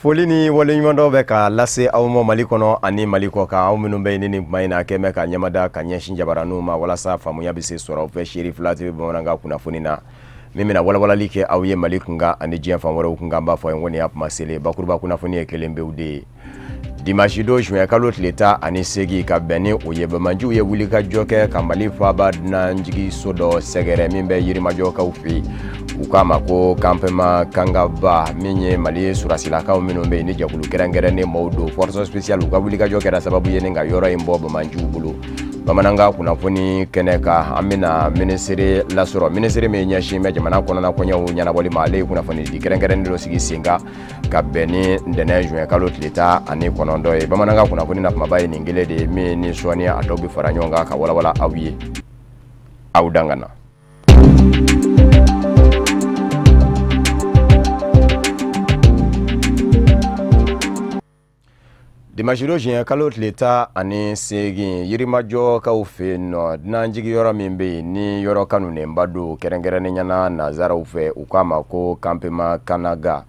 Foli ni waleɲumandɔn bɛ ka lase aw ma Mali kɔnɔ ani Mali kɔ kan, aw minnu bɛ yen ni nin kuma in na kɛn bɛ ka ɲɛmada ka ɲɛsin jabaraninw ma walasa faamuya bɛ se sɔrɔ aw fɛ Cherifla TV bamanankan kunnafoni na min bɛna walawalali kɛ aw ye Mali kunkan ani diɲɛ fan wɛrɛw kunkan. N b'a fɔ aw ye ko nin y'a kuma selen bakuruba kunnafoni ye kelen pewu de ye. Dimanche don juin kalo tile 18 ka bɛn ni o ye, banbaanciw ye wulikajɔ kɛ ka Mali faaba dunanjiginso dɔ sɛgɛrɛ min bɛ Yirimajɔkaw fɛ yen. U k'a ma ko campement Kangaba, min ye Mali sɔrɔdasilakaw minnu bɛ yen ni jɛkulu kɛrɛnkɛrɛnnen maaw don, force spéciale, u ka wulikajɔ kɛra sababu ye ni ka yɔrɔ in bɔ banbaanciw bolo. Bamanankan kunnafoni kɛnɛ kan, an bɛna minisiri lasɔrɔ, minisiri min ɲɛsin bɛ jamana kɔnɔna koɲɛw ɲɛnabɔli ma, ale ye kunnafoni di kɛrɛnkɛrɛnnen dɔ sigi sen kan ka bɛn ni ntɛnɛn juin kalo tile 19 ye. Bamanankan kunnafoni na kumaba ye nin kelen de ye min ni sɔɔni a dɔw bɛ fara ɲɔgɔn kan ka walawala aw ye, aw dan ka na. Dimanche don juin kalo tile 18, Yirimajɔkaw fɛ yen nɔ, dunanjigiyɔrɔ min bɛ yen ni yɔrɔ kanunenba don kɛrɛnkɛrɛnnenya la nanzaraw fɛ, u k'a ma ko campement Kanaga,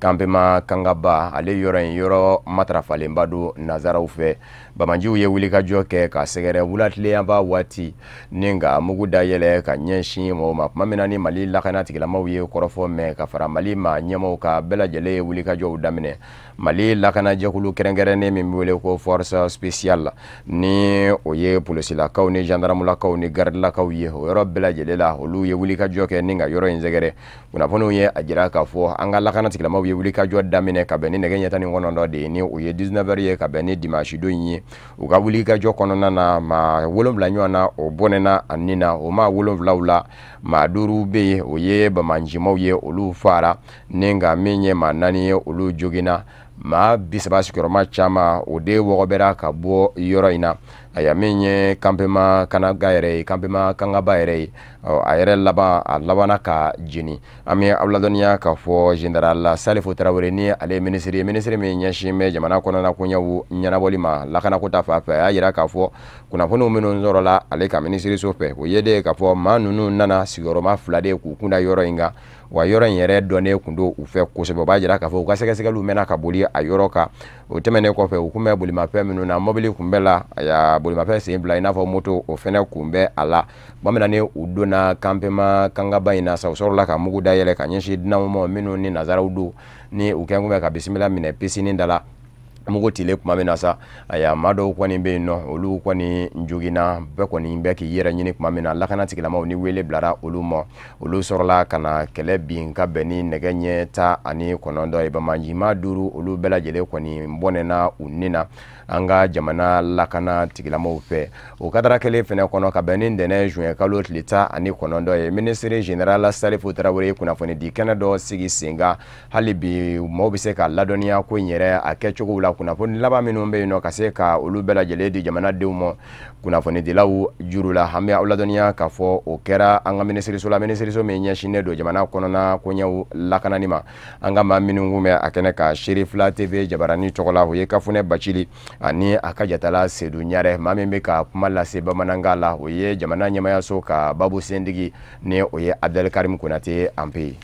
campement Kangaba, ale yɔrɔ in yɔrɔ matarafalenba don nanzaraw fɛ. Banbaanciw ye wulikajɔ kɛ ka sɛgɛrɛ wulatileyanba waati ni ka mugu dayɛlɛ ka ɲɛsin mɔgɔw ma. Tuma min na ni Mali lakana tigilamaw ye kɔrɔfɔ mɛn ka fara Mali maa ɲɛmaaw kan, bɛɛ lajɛlen ye wulikajɔw daminɛ. Mali lakanajɛkulu kɛrɛnkɛrɛnnen min bɛ wele ko force spéciale, ni o ye polisilakaw ni gendarmelakaw ni gardilakaw ye, o yɔrɔ bɛɛ lajɛlen la olu ye wulikajɔ kɛ ni ka yɔrɔ in sɛgɛrɛ. Kunnafoniw ye a jira k'a fɔ an ka lakana tigilamaw ye wulikajɔ daminɛ ka bɛn ni nɛgɛ ɲɛ 19 de ye, ni o ye 19h ye ka bɛn ni dimanche don in ye. U ka wulikajɔ kɔnɔna na, maa 7 ɲɔgɔn na o bɔnɛna a nin na. O maa 7 la, maa 5 bɛ yen, o ye banbaancimaw ye, olu fara ni nka min ye maa 4 ye, olu joginna. Maa 30 sigiyɔrɔma caman o de wɔgɔbɛra ka bɔ yɔrɔ in na. Aya, min ye campement Kanaga yɛrɛ ye, campement Kangaba yɛrɛ ye, a yɛrɛ laban a labanna ka jeni. An bɛ aw ladɔnniya k'a fɔ général Salifu Tarawele, ni ale ye minisiri ye, minisiri min ɲɛsin bɛ jamana kɔnɔna koɲɛw ɲɛnabɔli ma lakanako ta fan fɛ, a y'a jira k'a fɔ kunnafoniw minnu sɔrɔla ale ka minisiriso fɛ, o ye de k'a fɔ maa ninnu nana sigiyɔrɔma 2 de k'u kunda yɔrɔ in kan, wa yɔrɔ in yɛrɛ dɔnnen kun don u fɛ kosɛbɛ. O b'a jira k'a fɔ u ka sɛgɛsɛgɛliw mɛnna ka boli a yɔrɔ kan. O tɛmɛnen kɔfɛ, u kun bɛ bolimafɛn minnu na, mobili kun bɛ la, a bolimafɛn sen 2 i n'a fɔ moto, o fɛnɛ kun bɛ a la. Tuma min na ni u donna campement Kangaba in na sa, u sɔrɔla ka mugu dayɛlɛ ka ɲɛsin dunanw ma minnu ni nanzaraw don, ni u kɛn kun bɛ ka bisimila minɛ piscine da la. Mugu tilen tuma min na sa, aya, maa dɔw kɔni bɛ yen nɔ, olu kɔni joginna. Bɛɛ kɔni bɛ k'i yɛrɛ ɲini tuma min na, lakana tigilamaw ni wele bilara olu ma, olu sɔrɔla ka na kɛlɛ bin ka bɛn ni nɛgɛ ɲɛ 19 ye. Banbaancimaa 5, olu bɛɛ lajɛlen kɔni bɔnɛna u nin na an ka jamana lakana tigilamaw fɛ. O kadara kelen fɛnɛ kɔnɔ, ka bɛn ni ntɛnɛn juin kalo tile 19 ye, minisiri général Salifu Tarawele ye kunnafoni di kɛnɛ dɔ sigi sen kan. Hali bi maaw bɛ se ka ladɔnniya ko in yɛrɛ a kɛcogo la, kunnafoni laban minnu bɛ yen nɔ ka se ka olu bɛɛ lajɛlen di jamanadenw ma kunnafonidilaw juru la. An bɛ aw ladɔnniya k'a fɔ o kɛra an ka minisiriso la, minisiriso min ɲɛsinnen don jamana kɔnɔna koɲɛw lakanani ma. An ka maa minnu kun bɛ a kɛnɛ kan Cherifla TV jabaranin tɔgɔ la, o ye Kafunɛ Bacili ani a ka jatala Sedu Ɲarɛ. Maa min bɛ ka kuma lase bamanankan la, o ye jamana ɲɛmayaso ka babu sendigi, ni o ye Abdelkarim Konate Anpe ye.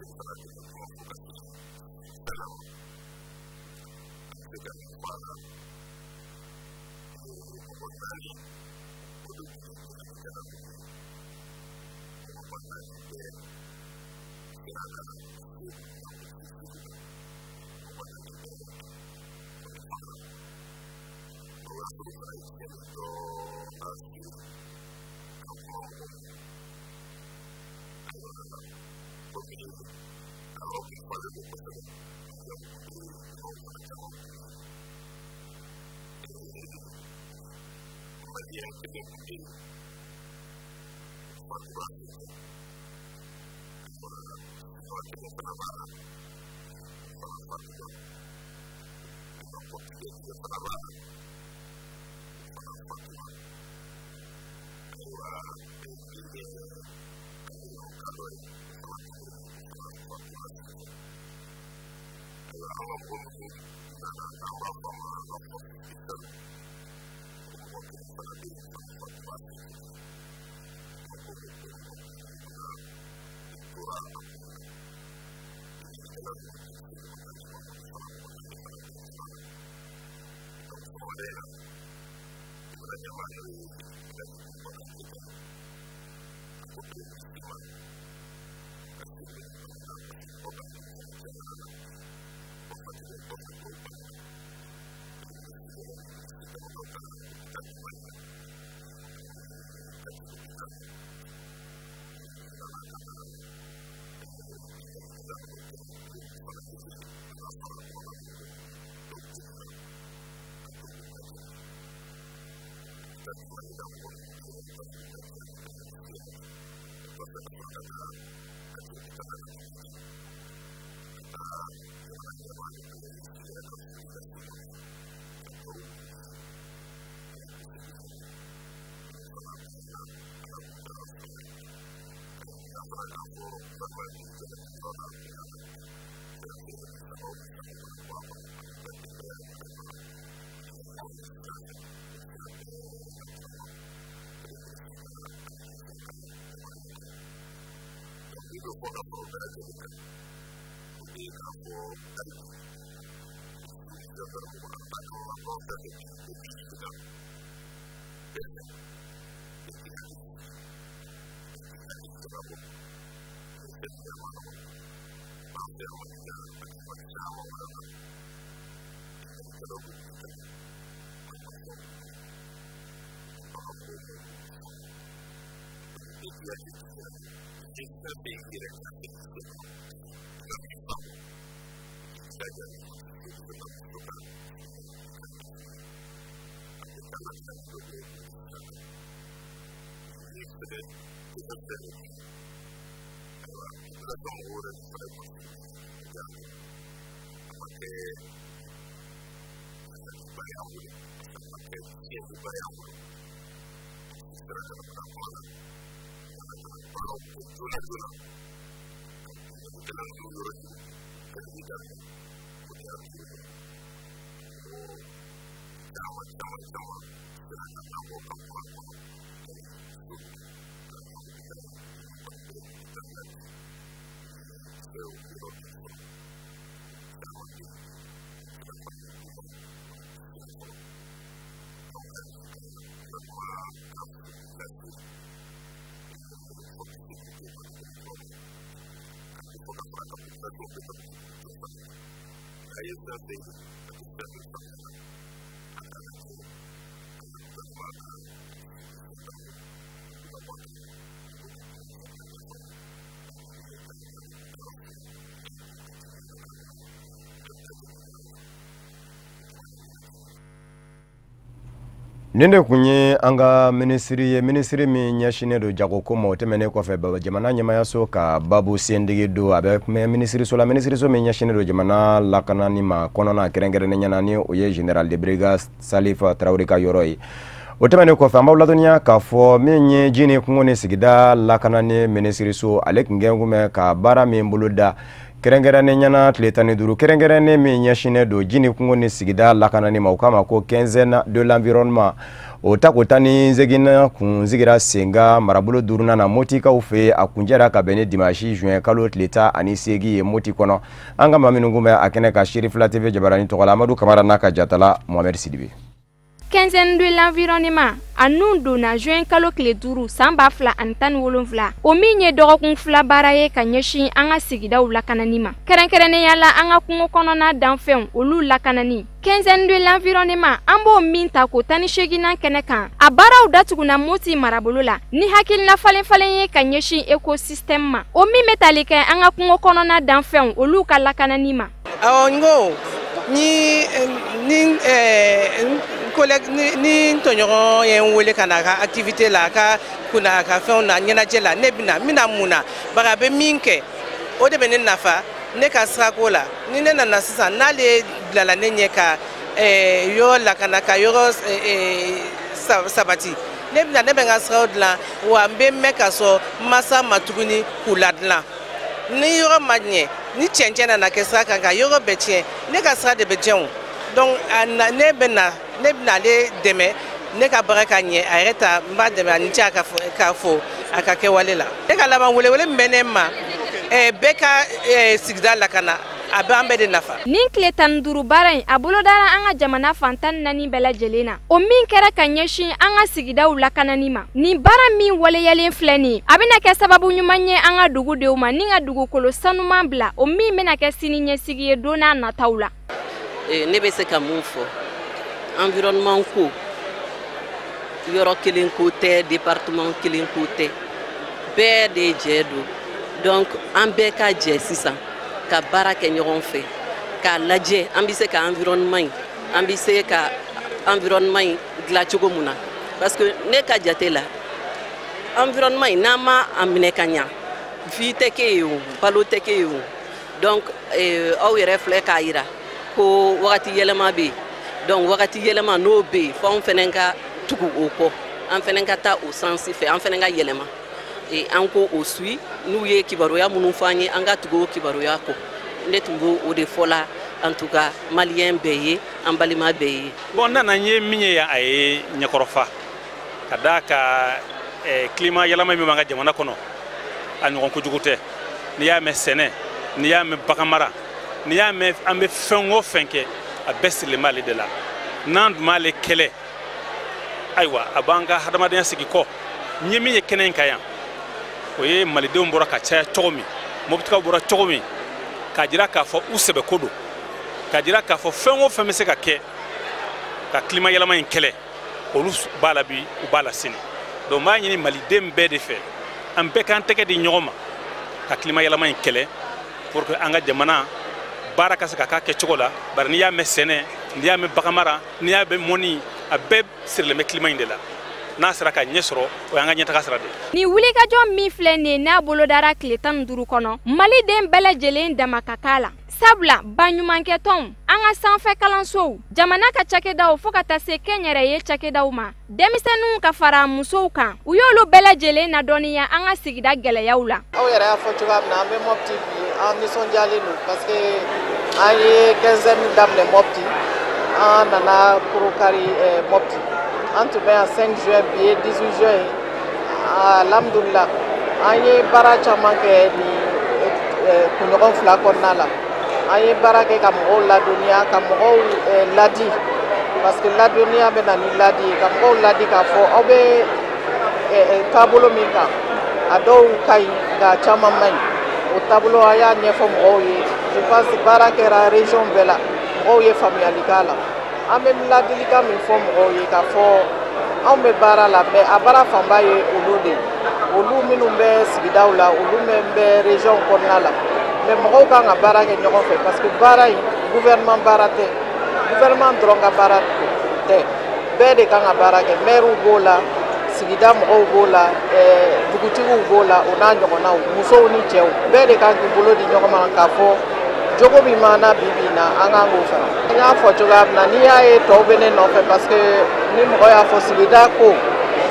Fana tɛmɛ kuma fo ka se sala ma. An bɛ se ka min fɔ a la, mɔgɔ 4 o de tun ye ɲininkali ninnu ye. Mɔgɔ 4 bɛɛ sera ka na se la. Mɔgɔ 4 bɛɛ kɔni fagara. O y'a sɔrɔ fana ye tiɲɛni dɔ lase ka kuma mɔgɔ ma. Ayiwa, komi a yɔrɔ kun falen don kosɛbɛ, maliyɛnw kun bɛ yen, dunanw fana caman kun bɛ yen. Maliyɛn kelen kun bɛ yen, o fatura sen fɛ. Ayiwa, sinuwa kelen fana b'a la, o fana fatura. Ayiwa, pɔrtigɛ kelen fana b'a la, o fana fatura. Ayiwa, min ye kamiyɔn ka dɔ ye, o fana tun bɛ yen, o fana fatura sen fɛ. Ayiwa, an ka mɔgɔ minnu nana n'an b'a fɔ a ma la force spéciale, o mɔgɔ kelen fana bɛ yen, o fana fatura sen fɛ. Donc o mɔgɔ ninnu fana tora a kun na. Ɲininkɛla ninnu tun bɛ se mɔgɔ 4 ma, olu fana mɔgɔ 4 fana bɛɛ fagara. Donc sɔgɔmada in na, jamana ɲɛmaa n'o ye Ibrahim Boubacar Keïta ye, a ko premier ministre ma ka se minɛ bana la, parce que mɔgɔ 1000 fana cayara la. O fatulen kɔfɛ dɔw banana. Premier ministre yɛrɛ ye ministre damadɔ ta hôpital du Mali la ani Kati hôpital la. U nana ka na ɲininkɛla ninnu kɛ, u y'olu fana lajɛ, a n'a fara kɔnɔna mɔgɔw dɔw jiginna ka t'olu lajɛ. Hôpital du Mali la, mɔgɔ minnu bɛ yen, olu ka foli ka ca ni premier ministre yɛrɛ ye. O kɔfɛ ka sɔrɔ ka taa Kati hôpital la ka t'u lajɛ, ka taa jamana ɲɛmaa ni premier ministre yɛrɛ ka foli lase u ma, ka dugawu k'u ye, Ala k'u segin hɛrɛ. Minnu fana banana, Ala k'u ta fusaya. K'a yira fana k'a fɔ gouvernement ye min kɛ nin yɔrɔ la, o y'a laminɛ. Fɛn fɛn musakaw musakaw mana bɔ a kɔnɔ, ani ka denbaya ni ka ɲɔgɔn ɲini sira fɛ, o sira bɛɛ latɛmɛ premier ministre ka administration ka jamana ɲɛmaa. Donc min bɛ fɔ ka fara o bɛɛ lajɛlen kan, o de ye k'a fɔ hali bi polisiw ni gendarmew a kamanagan fɛn fɛn bɛ yen, bɛɛ b'i ɲininka bɛɛ fɛ, bɛɛ k'i hakili sigi, bɛɛ k'i hakili jagabɔ. Nin fɛn min a ma nɔgɔn an fɛ yan Mali la ani Mali caman wɛrɛ la. Ɲininkɛlaw bɛ wuli ka na, malimafɛnw b'u bolo, baganko b'u bolo. Bɛɛ k'i hakili to i yɛrɛ la. I ye fɛn fɛn y'i yɛrɛ ka fɛn kisɛ kɔnɔ, i ka min faamu, i jilaja ni polisi bɛ ka muso ka i ka ɲɛf'u ye. A bɛ taa labilali dɔ kɛ olu sira kan. Ni fɛnɛ tɛ ka fɛn dɔ k'i ye, ayiwa, population mɔgɔw yɛrɛ min fana ye polisi ɲini, o y'a kɛ. A ma kɛ kasajiba y'an bolo, parce que a ma kɛ tiɲɛniba y'an bolo. Polisi sera ka na bila kuma la, u nana ka na baaraw kɛ joona joona, ka binkannikɛla ninnu yɔrɔ ɲini, k'u kɛlɛli daminɛ. O de y'a to mɔgɔ caman caman caman sera ka labɔ ka bɔ a kɔnɔ yanni su ka ɲininkɛla ninnu kɔni bɛ hôpital la bi. Kisɛw yɔrɔ min sɔrɔ, caman bɛ yen, u sera ka d'u ma, olu tɛ se yan fɔlɔ. Donc hali bi ka gouvernement ka foli lase force de sécurité Mali kɔnɔ ma, ka dɔ fɔ ka fara ka population bɛɛ ka sécurité fana. N'a ye fɛn fɛn ye, a tɛ fɛn min faamuya la, a k'a lajɛ an ka gouvernement ka polisiw ni gendarmew, olu ka bɔ a kalama, olu ka kuma ka ɲɛfɔ a ye. Olu bɛ ka ɲininkali fɛ ka tɛmɛ ka a bɛɛ lajɛlen ɲɛnabɔ. Nin de kun ye an ka minisiri ye, minisiri min ɲɛsinnen don jagoko ma. O tɛmɛnen kɔfɛ, jamana ɲɛmayaso ka babu sendigi don, a bɛ kuma minisiriso la, minisiriso min ɲɛsinnen don jamana lakanani ma kɔnɔna, kɛrɛnkɛrɛnnen ɲɛna ni o ye général de brigade Salif Traoré ka yɔrɔ ye. O tɛmɛnen kɔfɛ, an b'aw ladɔnniya k'a fɔ min ye ji ni kungo ni sigida lakanani minisiriso, ale tun kɛn kun bɛ ka baara min bolo da, kɛrɛnkɛrɛnnen ɲɛna tile 15 kɛrɛnkɛrɛnnen min ɲɛsinnen don ji ni kungo ni sigida lakanani ma, o k'a ma ko quinzaine de l'environnement. O tako 18nan kun sigira sen kan marabolo duurunan na Motikaw fɛ. A kuncɛra ka bɛn ni dimanche juin kalo tile 18 ye Moti kɔnɔ. An ka maa minnu kun bɛ a kɛnɛ kan, Seri Fila TV jabaranin tɔgɔ la, Amadu Kamara n'a ka jatala Mohamed Sidibe. Quinzaine de l'environnement, a nun donna juin kalo tile 5 san 2017, o min ye dɔgɔkun 2 baara ye ka ɲɛsin an ka sigidaw lakanani ma, kɛrɛnkɛrɛnnenya la an ka kungo kɔnɔna danfɛnw, olu lakanani. Quinzaine de l'environnement, an b'o min ta k'o 18nan kɛnɛ kan, a baaraw datuguna Moti marabolo la ni hakilina falen falen ye ka ɲɛsin écosystème ma, o min bɛ tali kɛ an ka kungo kɔnɔna danfɛnw, olu ka lakanani ma. Awɔ, n ko ni collègue ni n tɔɲɔgɔn ye n wele ka na a ka activité la, a ka kunna a ka fɛnw na ɲɛnajɛ la, ne bɛna n bɛna mun na, bari a bɛ min kɛ, o de bɛ ne nafa ne ka sirako la. Ni ne nana sisan, n'ale bilala ne ɲɛ ka yɔrɔ lakana, ka yɔrɔ sabati, ne bɛna ne bɛ n ka siraw dilan, wa n bɛ mɛn ka sɔrɔ masa ma tuguni k'u ladilan. Ni yɔrɔ ma ɲɛ, ni cɛncɛn nana kɛ sira kan ka yɔrɔ bɛɛ tiɲɛ, ne ka sira de bɛ tiɲɛ o. Donc ne bɛ na, ne bɛna ale dɛmɛ ne ka baara ka ɲɛ. A yɛrɛ ta, n b'a dɛmɛ, a ni ce, a ka k'a fo a ka kɛwale la. Ne ka laban welewele min bɛ ne ma, bɛɛ ka sigida lakana, a bɛ an bɛɛ de nafa. Nin tile 15 baara in, a bolodara an ka jamana fan 14 bɛɛ lajɛlen na, o min kɛra ka ɲɛsin an ka sigidaw lakanani ma. Nin baara min waleyalen filɛ nin ye, a bɛna kɛ sababu ɲuman ye an ka dugudenw ma ni ka dugukolo sanuman bila, o min bɛna kɛ sini ɲɛsigi ye don n'a nataw la. Ne bɛ se ka mun fɔ? Environnement ko, yɔrɔ kelen ko tɛ, département kelen ko tɛ, bɛɛ de jɛ don. Donc an bɛɛ ka jɛ sisan ka baara kɛ ɲɔgɔn fɛ k'a lajɛ an bɛ se ka environnement in, an bɛ se ka environnement in dilan cogo mun na, parce que ne ka jate la, environnement in, n'an ma a minɛ ka ɲa, vie tɛ kɛ yen o, balo tɛ kɛ yen o. Donc aw yɛrɛ filɛ k'a yira ko wagati yɛlɛma bɛ yen. Donc wagati yɛlɛma n'o bɛ yen, f'anw fɛnɛ ka tugu o kɔ, an fɛnɛ ka taa o sens fɛ, an fɛnɛ ka yɛlɛma et an ko o suit. N'u ye kibaruya minnu fɔ an ye, an ka tugu o kibaruya kɔ. Ne tun b'o o de fɔ la, en tout cas malien bɛɛ ye, an balima bɛɛ ye. Bon, n nana, n ye min ye yan, a ye ɲɛkɔrɔfa ka d'a ka climat yɛlɛma min b'an ka jamana kɔnɔ, a ɲɔgɔn kojugu tɛ. N'i y'a mɛn sɛnɛ, n'i y'a mɛn bagan mara, n'i y'a mɛn an bɛ fɛn o fɛn kɛ, a bɛɛ sirilen b'ale de la. N'an dun m'ale kɛlɛ, ayiwa, a b'an ka hadamadenya sigi kɔ. N ye min ye kɛnɛ in kan yan, o ye malidenw bɔra ka caya cogo min, mobitikaw bɔra cogo min, k'a jira k'a fɔ u sɛbɛ ko don, k'a jira k'a fɔ fɛn o fɛn bɛ se ka kɛ ka climat yɛlɛma in kɛlɛ, olu b'a la bi, u b'a la sini. Donc n b'a ɲini maliden bɛɛ de fɛ, an bɛɛ k'an tɛgɛ di ɲɔgɔn ma ka climat yɛlɛma in kɛlɛ, pour que an ka jamana baara ka se ka k'a kɛcogo la. Bari n'i y'a mɛn sɛnɛ, n'i y'a mɛn bagan mara, n'i y'a mɛn mɔni, a bɛɛ sirilen bɛ climat in de la. N'a sera ka ɲɛ sɔrɔ, o y'an ka ɲɛtaga sira de ye. Nin wulikajɔ min filɛ nin ye, n'a bolodara tile 15 kɔnɔ, maliden bɛɛ lajɛlen dama ka k'a la, sabula baɲumankɛtɔnw, an ka sanfɛ kalansow, jamana ka cakɛdaw, fo ka taa se kɛnyɛrɛye cakɛdaw ma, denmisɛnninw ka fara musow kan, u y'olu bɛɛ lajɛlen ladɔnniya an ka sigida gɛlɛyaw la. Aw yɛrɛ y'a fɔ cogoya min na, an bɛ Mɔpti bi, an nisɔndiyalen don, parce que an ye quinzaine daminɛ Mɔpti, an nana korokari Mɔpti. An tun bɛ yan 5 juin, bi ye 18 juin ye. Alhamdulila, an ye baara caman kɛ nin kunɲɔgɔn 2 kɔnɔna la. An ye baara kɛ ka mɔgɔw ladɔnniya, ka mɔgɔw ladi, parce que ladɔnniya bɛ na ni ladi ye, ka mɔgɔw ladi k'a fɔ aw bɛ taabolo min kan, a dɔw ka ɲi nka caman man ɲi. O taabolo, an y'a ɲɛfɔ mɔgɔw ye. Je pense baara kɛra région bɛɛ la, mɔgɔw ye faamuyali k'a la. An bɛ ladilikan min fɔ mɔgɔw ye, k'a fɔ anw bɛ baara la, mais a baara fanba ye olu de ye, olu minnu bɛ sigidaw la, olu min bɛ région kɔnɔna la. Mais mɔgɔw kan ka baara kɛ ɲɔgɔn fɛ, parce que baara in, gouvernement baara tɛ, gouvernement dɔrɔn ka baara tɛ, bɛɛ de kan ka baara kɛ. Maires b'o la, sigida mɔgɔw b'o la, dugutigiw b'o la, o n'a ɲɔgɔnnaw, musow ni cɛw, bɛɛ de kan k'i bolo di ɲɔgɔn ma k'a fɔ jogo min b'an na bi bi in na, an kan k'o sara. N y'a fɔ cogoya min na, n'i y'a ye tɔw bɛ ne nɔfɛ, parce que ni mɔgɔ y'a fɔ sigida ko,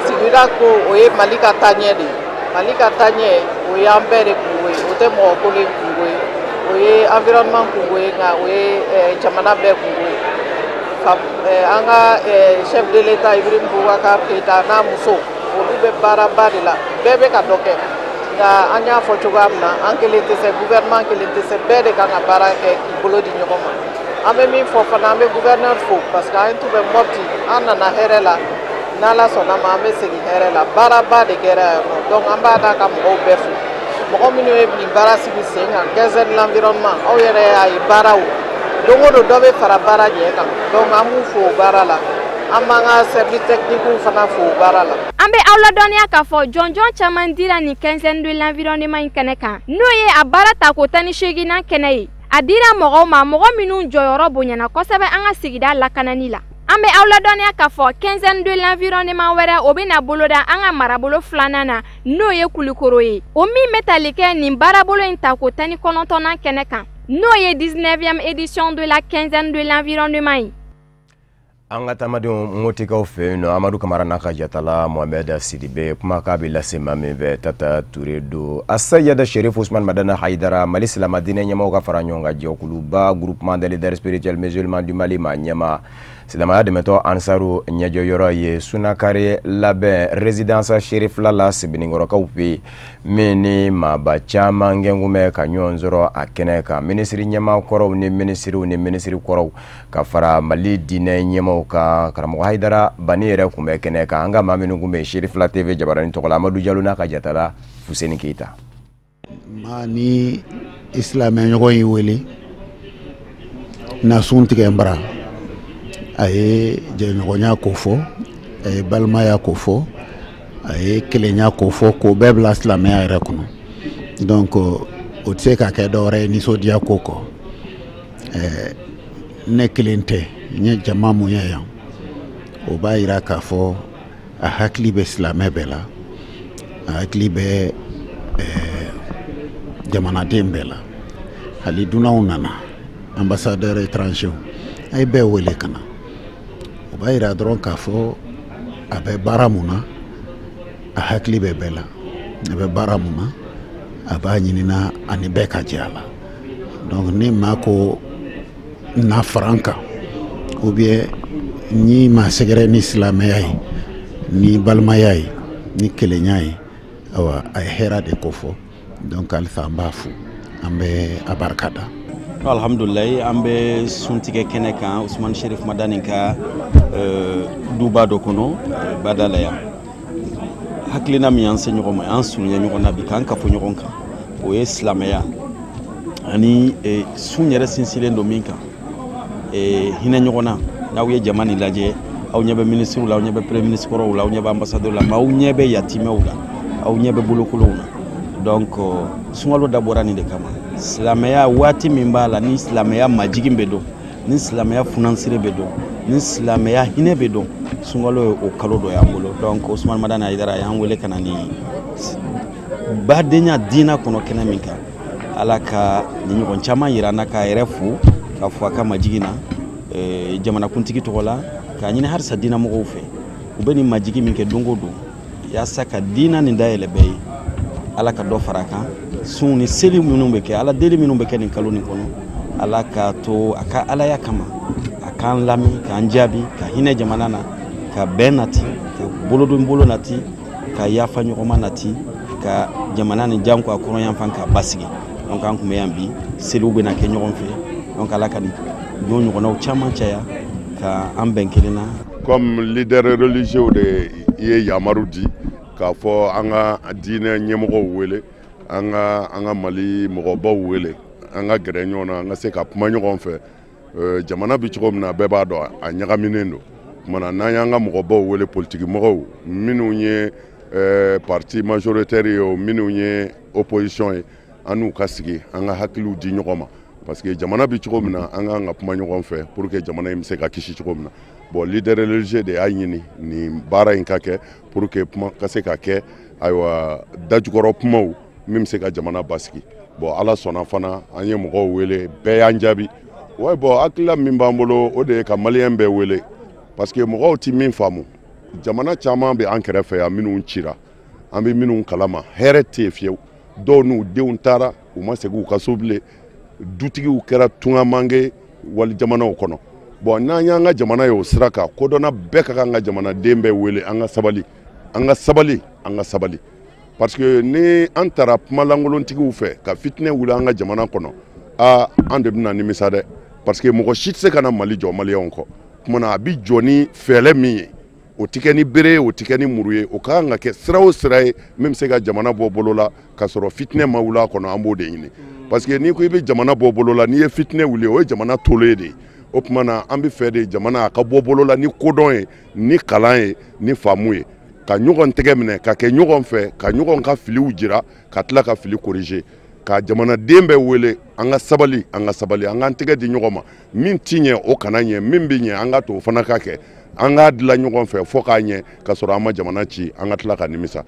sigida ko, o ye Mali ka taaɲɛ de ye. Mali ka taaɲɛ, o y'an bɛɛ de kungo ye, o tɛ mɔgɔ kelen kungo ye, o ye environnement kungo ye, nka o ye jamana bɛɛ kungo ye. An ka chef de l'État Ibrahim Boubacar Keïta n'a muso, olu bɛ baaraba de la, bɛɛ bɛ ka dɔ kɛ. Nka an y'a fɔ cogoya min na, an kelen tɛ se, gouvernement kelen tɛ se, bɛɛ de kan ka baara kɛ k'i bolo di ɲɔgɔn ma. An bɛ min fɔ fana, an bɛ gouverneur fo parce que an tun bɛ Mopti, an nana hɛrɛ la, n'Ala sɔnna ma an bɛ segin hɛrɛ la. Baaraba de kɛra yan nɔ, donc an b'a da ka mɔgɔw bɛɛ fo, mɔgɔ minnu ye nin baara sigi sen kan, quinzaine l'environnement. Aw yɛrɛ y'a ye, baaraw don o don dɔ bɛ fara baara ɲɛ kan, donc an b'u fo o baara la. An b'an ka service technique fana fo o baara la. An bɛ aw ladɔnniya k'a fɔ jɔnjɔn caman dira nin quinzaine de l'environnement in kɛnɛ kan, n'o ye a baara tako 18nan kɛnɛ ye. A dira mɔgɔw ma, mɔgɔ minnu jɔyɔrɔ bonyana kosɛbɛ an ka sigida lakanani la. An bɛ aw ladɔnniya k'a fɔ quinzaine de l'environnement wɛrɛ, o bɛna boloda an ka marabolo filanan na, n'o ye Kulukoro ye, o min bɛ tali kɛ nin baarabolo in tako 19nan kɛnɛ kan, n'o ye 19e édition de la quinzaine de l'environnement ye. An ka taamadenw Motikaw fɛ yen nɔ, Amadu Kamara n'a ka jatala Mohamɛd Sidibe, kumakan bɛ lase maa min fɛ, Tata Ture don. Asayada Sherif Usman Madana Hayidara, Mali silama diinɛ ɲɛmaaw ka fara ɲɔgɔn kan jɛkuluba Groupement des leaders spirituels musulmans du Mali maa ɲɛmaa, silamɛya dɛmɛtɔ Ansaru ɲɛjɔyɔrɔ ye sunakare labɛn résidence Sherifila la Sebeninkɔrɔkaw fɛ yen, min ni maaba caman gɛnkun bɛ ka ɲɔgɔn sɔrɔ a kɛnɛ kan, minisiri ɲɛmaa kɔrɔw ni minisiriw ni minisiri kɔrɔw ka fara Mali diinɛ ɲɛmaaw kan. Karamɔgɔ Hayidara Bani yɛrɛ tun bɛ kɛnɛ kan. An ka maa minnu tun bɛ Sherifila TV jabaranin tɔgɔ la, Amadu Jalo n'a ka jatala Fuseni Keyita. Maa ni i silamɛɲɔgɔn y'i wele na sun tigɛ n bara, a ye jɛɲɔgɔnya ko fɔ, a ye balimaya ko fɔ, a ye kelenya ko fɔ, k'o bɛɛ bila silamɛya yɛrɛ kɔnɔ. Donc o tɛ se ka kɛ dɔwɛrɛ ye nisɔndiya ko kɔ. Ne kelen tɛ, n ye jama mun ye yan, o b'a yira k'a fɔ a hakili bɛ silamɛ bɛɛ la, a hakili bɛ jamanaden bɛɛ la. Hali dunanw nana, ambassadeur étranger, a ye bɛɛ wele ka na. O b'a yira dɔrɔn k'a fɔ a bɛ baara mun na, a hakili bɛ bɛɛ la, a bɛ baara mun na, a b'a ɲinina ani bɛɛ ka jɛ a la. Donc ni maa ko na fara n kan, ou bien ni maa sɛgɛrɛ ni silamɛya ye, ni balimaya ye, ni kelenya ye, awa a ye hɛrɛ de ko fɔ. Donc halisa an b'a fo, an bɛ a barika da. Alhamdulilayi, an bɛ suntigɛ kɛnɛ kan Usumani Sherif Madani ka duba dɔ kɔnɔ bada la yan. Hakilina min y'an se ɲɔgɔn ma, an surunya ɲɔgɔn na bi k'an kafo ɲɔgɔn kan, o ye silamɛya ani sun yɛrɛ sinsinlen don min kan, hinɛ ɲɔgɔn na. N'aw ye jama nin lajɛ, aw ɲɛ bɛ minisiriw la, aw ɲɛ bɛ premier ministre kɔrɔw la, aw ɲɛ bɛ ambassadeur la, mais aw ɲɛ bɛ yatimɛw la, aw ɲɛ bɛ bolokolow na. Donc sunkalo dabɔra nin de kama. Silamɛya waati min b'a la, ni silamɛya majigin bɛ don, ni silamɛya funansire bɛ don, ni silamɛya hinɛ bɛ don, sunkalo ye o kalo dɔ y'an bolo. Donc Usumani Madani Hayidara y'an wele ka na ni badenya diinɛ kɔnɔ kɛnɛ min kan, Ala ka nin ɲɔgɔn caman yira an na, k'a yɛrɛ fo k'a fɔ a ka majigin na jamanakuntigi tɔgɔ la, k'a ɲini halisa diinɛmɔgɔw fɛ, u bɛ nin majigin min kɛ don o don yaasa ka diinɛ nin dayɛlɛ bɛɛ ye, Ala ka dɔ fara a kan. Sun ni seli minnu bɛ kɛ, Ala deli minnu bɛ kɛ nin kalo nin kɔnɔ, Ala k'a to a ka alaya kama a k'an lamɛn, k'an jaabi, ka hinɛ jamana na, ka bɛn nati, ka bolodon bolo nati, ka yafa ɲɔgɔnma nati, ka jamana nin janko a kɔrɔ yanfan k'a basigi. Donc an tun bɛ yan bi, seliw bɛna kɛ ɲɔgɔn fɛ. Donc Ala ka nin don ɲɔgɔnnaw caman caya ka an bɛn kelen na. Comme leader religieux de ye yamaru di k'a fɔ an ka diinɛ ɲɛmɔgɔw wele, an ka Mali mɔgɔbaw wele, an ka gɛrɛ ɲɔgɔn na, an ka se ka kuma ɲɔgɔn fɛ. Jamana bɛ cogo min na, bɛɛ b'a dɔn a ɲagaminen don. Kumana n'an y'an ka mɔgɔbaw wele, politiki mɔgɔw minnu ye parti majoritaire ye o, minnu ye opposition ye, an n'u ka sigi, an ka hakiliw di ɲɔgɔn ma, parce que jamana bɛ cogo min na, an k'an ka kuma ɲɔgɔn fɛ pour que jamana in bɛ se ka kisi cogo min na. Bon, leader religieux de y'a ɲini nin baara in ka kɛ pour que kuma ka se ka kɛ, ayiwa dajukɔrɔ kumaw min bɛ se ka jamana basigi. Bon, Ala sɔnna fana, an ye mɔgɔw wele, bɛɛ y'an jaabi. Ouais, bon, hakilila min b'an bolo, o de ye ka maliyɛn bɛɛ wele, parce que mɔgɔw ti min faamu, jamana caman bɛ an kɛrɛfɛ yan minnu cira, an bɛ minnu kalama, hɛrɛ tɛ yen fiyewu. Dɔw n'u denw taara, u ma segin u ka so bilen, dutigiw kɛra tungamange wali jamanaw kɔnɔ. Bon, n'an y'an ka jamana ye o sira kan, kodɔnna bɛɛ ka kan ka jamanaden bɛɛ wele, an ka sabali, an ka sabali, an ka sabali, parce que ni an taara kumalankolontigiw fɛ ka fitinɛ wuli an ka jamana kɔnɔ, aa, an de bɛna nimisa dɛ, parce que mɔgɔ si tɛ se ka na Mali jɔ maliyɛnw kɔ. Tuma na a bi jɔ ni fɛɛrɛ min ye, o tɛ kɛ ni bere ye, o tɛ kɛ ni muru ye, o ka kan ka kɛ sira o sira ye min bɛ se ka jamana bɔ bolo la k'a sɔrɔ fitinɛ ma wuli a kɔnɔ, an b'o de ɲini. Parce que n'i ko i bɛ jamana bɔ bolo la, n'i ye fitinɛ wuli, o ye jamana tolo de ye. O tuma na an bɛ fɛ de jamana a ka bɔ bolo la ni kodɔn ye, ni kalan ye, ni faamu ye, ka ɲɔgɔn tɛgɛ minɛ, ka kɛ ɲɔgɔn fɛ, ka ɲɔgɔn ka filiw jira, ka tila ka fili corriger, ka jamanaden bɛɛ wele, an ka sabali, an ka sabali, an k'an tɛgɛ di ɲɔgɔn ma. Min ti ɲɛ, o kana ɲɛ, min bɛ ɲɛ, an ka to o fana ka kɛ, an k'a dilan ɲɔgɔn fɛ fo k'a ɲɛ, ka sɔrɔ an ma jamana ci, an ka tila ka nimisa.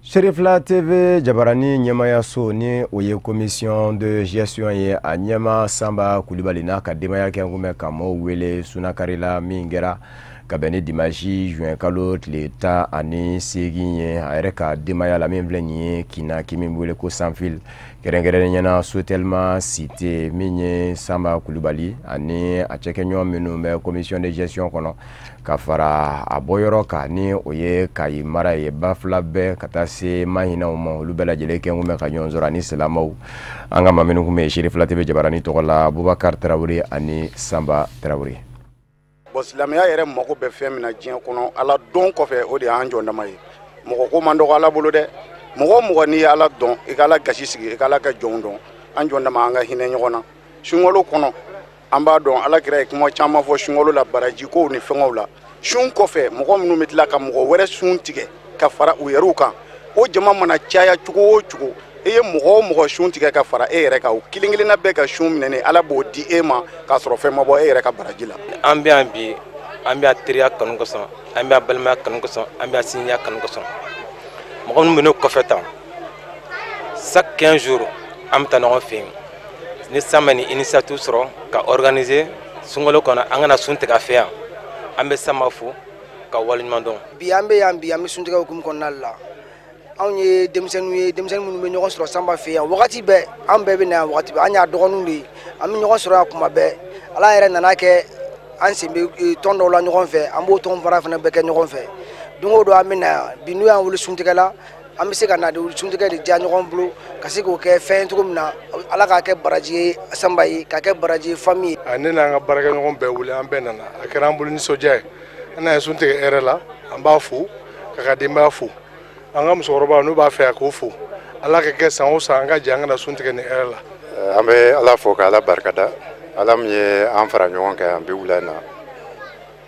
Cherifla TV jabarani ɲɛmayaso, ni o ye commission de gestion ye, a ɲɛma Sanba Kulibali n'a ka denbaya kɛ kun bɛ ka maaw wele sunakari la min kɛra ka bɛn ni dimanche juin kalo tile 18 ye, a yɛrɛ ka denbaya la min filɛ nin ye Kina, ki min wele ko Sanfil, kɛrɛnkɛrɛnnenya la Sotelma Cité. Min ye Sanba Kulibali ani a cɛkɛɲɔgɔn minnu bɛ commission de gestion kɔnɔ, ka fara a bɔyɔrɔ kan, ni o ye Kayi mara ye, Bafula bɛɛ ka taa se Mahinaw ma, olu bɛɛ lajɛlen kɛ kun bɛ ka ɲɔgɔn sɔrɔ ani silamɛw. An ka maa minnu kun bɛ Cherifla TV jabarani tɔgɔ la, Bubakar Tarawele ani Sanba Tarawele. Bon, silamɛya yɛrɛ mako bɛ fɛn min na diɲɛ kɔnɔ, Ala dɔn kɔfɛ, o de y'an jɔn dama ye. Mɔgɔ ko man dɔgɔ Ala bolo dɛ. Mɔgɔ o mɔgɔ n'i ye Ala dɔn, i ka Ala gasi sigi, i ka Ala ka jɔnw dɔn. An jɔn dama, an ka hinɛ ɲɔgɔn na sunkalo kɔnɔ. An b'a dɔn Ala kira ye kuma caman fɔ sunkalo la, baraji kow ni fɛngɛw la. Sun kɔfɛ, mɔgɔ minnu bɛ tila ka mɔgɔ wɛrɛ sun tigɛ ka fara u yɛrɛw kan, o jama mana caya cogo o cogo, e ye mɔgɔ o mɔgɔ sun tigɛ ka fara e yɛrɛ kan, o kelen kelenna bɛɛ ka sun minɛnen, Ala b'o di e ma k'a sɔrɔ fɛn ma bɔ e yɛrɛ ka baraji la. An bɛ yan bi, an bɛ yan teriya kanu kosɔn, an bɛ yan balimaya kanu kosɔn, an bɛ yan sinjiya kanu kosɔn. Mɔgɔ minnu bɛ ne kɔfɛ tan, chaque 15 jours an bɛ taa ɲɔgɔn fɛ yen. Ni Sanba ni initiative sɔrɔ ka organiser sunkalo kɔnɔ, an kana sun tigɛ a fɛ yan, an bɛ Sanba fo ka waleɲuman dɔn. Bi an bɛ yan bi, an bɛ suntigɛ hukumu kɔnɔna la. Anw ye denmisɛnninw ye, denmisɛnnin minnu bɛ ɲɔgɔn sɔrɔ Sanba fɛ yan wagati bɛɛ. An bɛɛ bɛ na yan wagati bɛɛ, an y'a dɔgɔninw de ye, an bɛ ɲɔgɔn sɔrɔ yan kuma bɛɛ. Ala yɛrɛ nana kɛ an sen bɛ tɔn dɔw la ɲɔgɔn fɛ, an b'o tɔn baara fana bɛɛ kɛ ɲɔgɔn fɛ. Don o don an bɛ na yan. Bi n'u y'an wele suntigɛ la, an bɛ se ka na de suntigɛ de diya ɲɔgɔn bolo, ka se k'o kɛ fɛn ye cogo min na, Ala k'a kɛ baraji ye Sanba ye, k'a kɛ baraji ye famille ye. A ne n'an ka baarakɛɲɔgɔn bɛɛ wele, an bɛɛ nana, a kɛra an bolo nisɔndiya ye. An n'a ye sun tigɛ hɛrɛ la. An b'a fo k'a ka denbaya fo, an ka musokɔrɔba n'u b'a fɛ a k'o fo. Ala ka kɛ san o san an ka jɛ an kana sun tigɛ nin hɛrɛ la. An bɛ Ala fo ka Ala barikada, Ala min ye an fara ɲɔgɔn kan yan bi wula in na,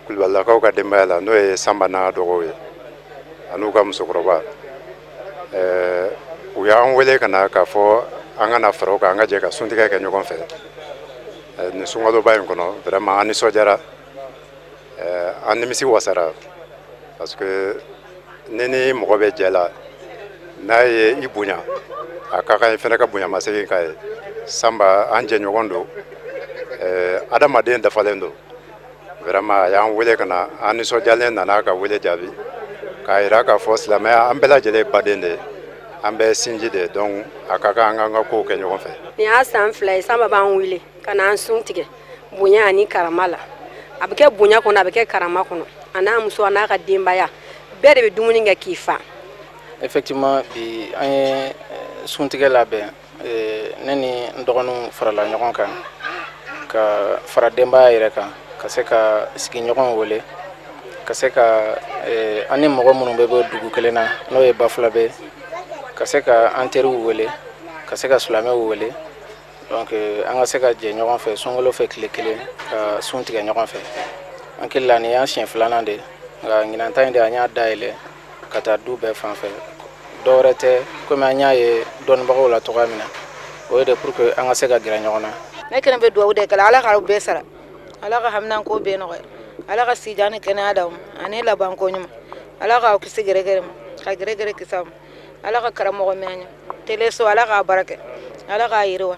Kulubalilakaw ka denbaya la, n'o ye Sanba n'a dɔgɔw ye an'u ka musokɔrɔba. U y'an wele ka na k'a fɔ an ka na fara u kan, an ka jɛ ka suntigɛ kɛ ɲɔgɔn fɛ nin sunkaloba in kɔnɔ. Vraiment, an nisɔndiyara, an nimisi wasara, parce que ni mɔgɔ bɛ jɛ la, n'a ye i bonya, a ka kan i fana ka bonyamasegin k'a ye. Sanba an jɛɲɔgɔn don, adamaden dafalen don. Vraiment, a y'an wele ka na, an nisɔndiyalen nana ka wele jaabi, k'a yira k'a fɔ silamɛya, an bɛɛ lajɛlen ye baden de ye, an bɛɛ sinji de ye. Donc a ka kan an k'an ka kow kɛ ɲɔgɔn fɛ. Nin y'a san 2 ye Sanba b'an wele ka n'an sun tigɛ bonya ani karama la. A bɛ kɛ bonya kɔnɔ, a bɛ kɛ karama kɔnɔ. A n'a muso, a n'a ka denbaya bɛɛ de bɛ dumuni kɛ k'i fa. Effectivement, bi an ye suntigɛ labɛn. Ne ni n dɔgɔninw farala ɲɔgɔn kan ka fara denbaya yɛrɛ kan, ka se ka sigiɲɔgɔnw wele, ka se ka an ni mɔgɔ minnu bɛ bɔ dugu kelen na, n'o ye Bafulabe, ka se ka an teriw wele, ka se ka silamɛw wele. Donc an ka se ka jɛ ɲɔgɔn fɛ sunkalo fɛ, tile kelen ka sun tigɛ ɲɔgɔn fɛ. An hakili la nin y'an siɲɛ filanan de ye, nka ɲinan ta in de an y'a dayɛlɛ ka taa du bɛɛ fan fɛ. Dɔwɛrɛ tɛ, komi an y'a ye dɔnnibagaw la cogoya min na, o ye de pour que an ka se ka gɛrɛ ɲɔgɔn na. Ne kɛnɛ bɛ dugawu de kɛ, Ala k'aw bɛɛ sara, Ala ka haminanko bɛɛ nɔgɔya, Ala ka sijan ni kɛnɛya d'aw ma ani labanko ɲuman, Ala k'aw kisi gɛrɛgɛrɛ ma, ka gɛrɛgɛrɛ kisi aw ma, Ala ka karamɔgɔ mɛn an ɲɛ teleso, Ala k'a baara kɛ, Ala k'a yiriwa.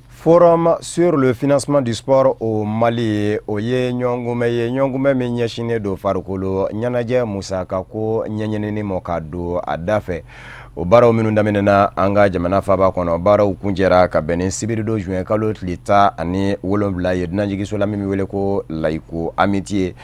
Forum sur le financement du sport au Mali, o ye ɲɔgɔnkunbɛn ye, ɲɔgɔnkunbɛn min ɲɛsinnen don farikolo ɲɛnajɛ musakako ɲɛɲinini ma ka don a da fɛ. O baaraw minnu daminɛna an ka jamana faaba kɔnɔ, baaraw kuncɛra ka bɛn ni sibiridon juin kalo tile 17 ye dunanjiginso la min bɛ wele ko Layiko Amitié.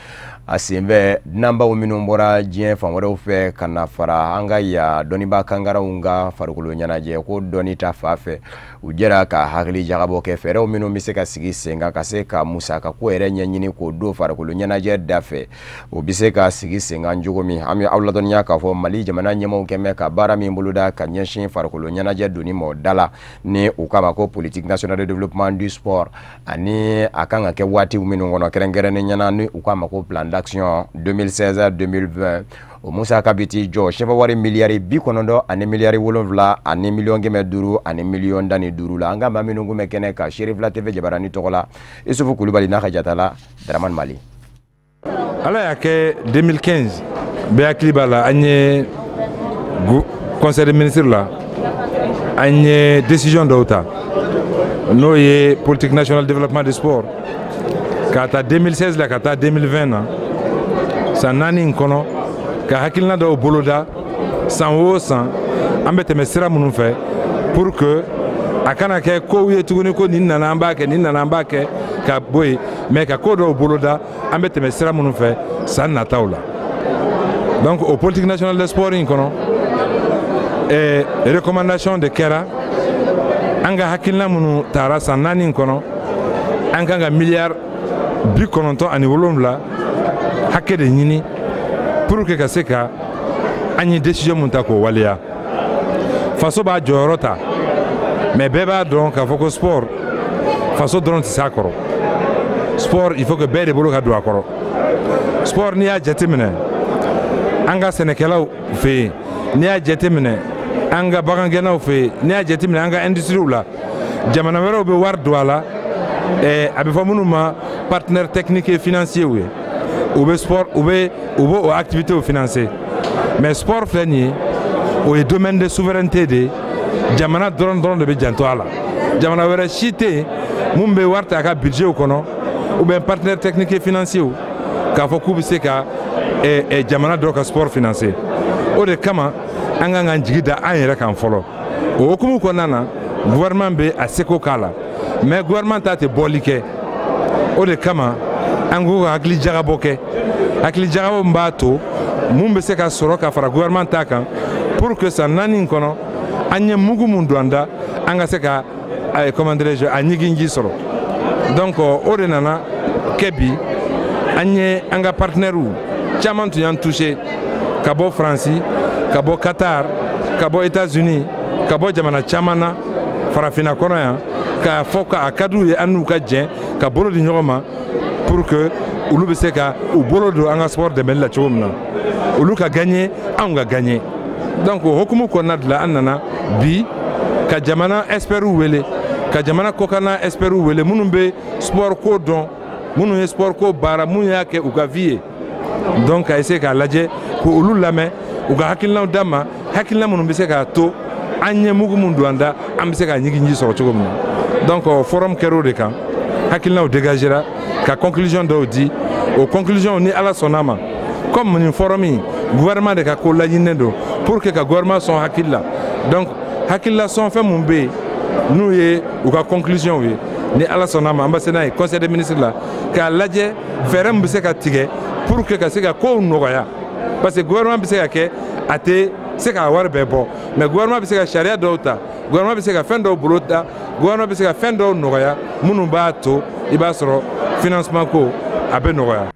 A senfɛ, dunanbaw minnu bɔra diɲɛ fan wɛrɛw fɛ ka na fara an ka ya dɔnnibaa kankaraw ka farikolo ɲɛnajɛ ko dɔnni ta fan fɛ, u jɛra ka hakili jagabɔ kɛ fɛɛrɛw minnu bɛ se ka sigi sen kan ka se ka musaka ko yɛrɛ ɲɛɲini k'o don farikolo ɲɛnajɛ da fɛ, o bɛ se ka sigi sen kan cogo min. An bɛ aw ladɔnniya k'a fɔ Mali jamana ɲɛmaaw kɛmɛ ka baara min boloda ka ɲɛsin farikolo ɲɛnajɛ donni ma o da la, ni u k'a ma ko politique nationale de développement du sport, ani a kan ka kɛ waatiw minnu kɔnɔ, kɛrɛnkɛrɛnnen ɲɛna ni u k'a ma ko plan d'action 2016-2020, o musaka bɛ t'i jɔ sefa wari miliyari 90 ani miliyari 7 ani miliyɔn 500 ani miliyɔn 15 la. An ka maa minnu kun bɛ kɛnɛ kan, Serifila TV jabarani tɔgɔ la, Isufu Kulubali n'a ka jatala Dramane Mali. Ala y'a kɛ 2015, bɛɛ hakili b'a la, an ye conseil des ministres la, an ye décision dɔw ta, n'o ye politique nationale de développement du sport, k'a ta 2016 la ka taa 2020 na, san 4 in kɔnɔ, ka hakilina dɔw boloda, san o san an bɛ tɛmɛ sira minnu fɛ pour que a kana kɛ kow ye tuguni ko nin nana an b'a kɛ, nin nana an b'a kɛ ka bɔ yen, mais ka ko dɔw boloda an bɛ tɛmɛ sira minnu fɛ san nataw la. Donc o politique nationale de sport in kɔnɔ, recommandation de kɛra an ka hakilina minnu taara san 4 in kɔnɔ, an kan ka miliyari 97 hakɛ de ɲini pour que ka se ka an ye décision mun ta k'o waleya. Faso b'a jɔyɔrɔ ta, mais bɛɛ b'a dɔn k'a fɔ ko sport, faso dɔrɔn tɛ s'a kɔrɔ. Sport, il faut que bɛɛ de bolo ka don a kɔrɔ. Sport, n'i y'a jateminɛ an ka sɛnɛkɛlaw fɛ yen, n'i y'a jateminɛ an ka bagangɛnnaw fɛ yen, n'i y'a jateminɛ an ka industriew la, jamana wɛrɛw bɛ wari don a la, a bɛ fɔ minnu ma partenaires techniques et financiers ye, u bɛ sport, u bɛ o activités financer. Mais sport filɛ nin ye, o ye domaine de souveraineté de ye. Jamana dɔrɔn dɔrɔn de bɛ janto a la. Jamana wɛrɛ si tɛ yen mun bɛ wari ta a ka budget kɔnɔ ou bien partenaires techniques et financiers k'a fɔ k'u bɛ se ka jamana dɔw ka sport financer. O de kama an kan k'an jigi da an yɛrɛ kan fɔlɔ. O hukumu kɔnɔna na, gouvernement bɛ a seko k'a la, mais gouvernement ta tɛ bɔli kɛ. O de kama an ko ka hakili jagabɔ kɛ, hakili jagabɔ min b'a to mun bɛ se ka sɔrɔ ka fara gouvernement ta kan pour que san 4 in kɔnɔ, an ye mugu mun don an da, an ka se ka, comment dirais-je, a ɲiginji sɔrɔ. Donc o de nana kɛ bi an ye an ka partenaires caman tun y'an touché, ka bɔ Faransi, ka bɔ Qatar, ka bɔ États-Unis, ka bɔ jamana caman na farafinna kɔnɔ yan, k'a fɔ k'a ka d'u ye an n'u ka jɛ ka bolo di ɲɔgɔn ma pour que olu bɛ se ka u bolo don an ka sport dɛmɛli la cogo min na, olu ka gagner, anw ka gagner. Donc o hukumu kɔnɔna de la, an nana bi ka jamana experts wele, ka jamana kɔkanna experts wele, minnu bɛ sport ko dɔn, minnu ye sport ko baara, minnu y'a kɛ u ka vie ye. Donc ka essayer k'a lajɛ k'olu lamɛn, u ka hakilinaw d'an ma, hakilina minnu bɛ se k'a to an ye mugu mun don an da, an bɛ se ka ɲiginji sɔrɔ cogo min na. Donc forum kɛra o de kan, hakilinaw dégagera ka conclusion dɔw di. O conclusion, ni Ala sɔnna ma, comme nin forum in, gouvernement de ka ko laɲininen don pour que ka gouvernement sɔn hakili la, donc hakilila sɔn fɛn mun bɛ yen n'u ye u ka conclusion ye, ni Ala sɔnna ma, an bɛ se n'a ye conseil des ministres la k'a lajɛ fɛɛrɛ min bɛ se ka tigɛ pour que ka se ka kow nɔgɔya, parce que gouvernement bɛ se ka kɛ, a tɛ se k'a wari bɛɛ bɔ, mais gouvernement bɛ se ka sariya dɔw ta, gouvernement bɛ se ka fɛn dɔw bolo da, gouvernement bɛ se ka fɛn dɔw nɔgɔya minnu b'a to i b'a sɔrɔ financement ko a bɛ nɔgɔya.